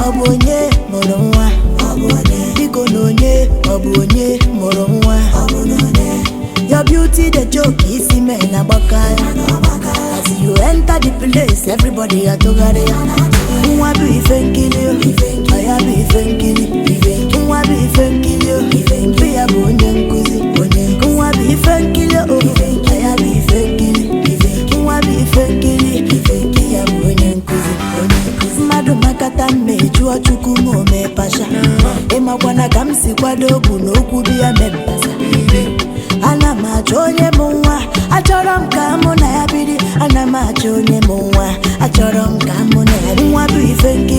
Ọ bụ onye mụrụ nwa? Biko na onye, ọ bụ onye mụrụ nwa? Your beauty the joke isi men agbaka ya. As you enter the place, everybody atụgharị ya. Nwa bụ ife nkiri o, ọ ya bụ ife nkiri. Nwa bụ ife nkiri o, mpe ya bụ onye nkụzi. Nwa bụ ife nkiri o, ọ ya bụ ife nkiri. Nwa bụ ife nkiri, mpe ya bụ onye nkụzi. Mmadụ makata mma ejụọ Chukwu ma o mee pasha. Ịmakwana ka m si kwado bụ na okwu bi ya mee mpasa. Ana m achọ onye mụ nwa, achọrọ m ka mụ na ya biri. Ana m achọ onye mụ nwa, achọrọ m ka mụ na ya biri. Nwa bụ ife nkiri.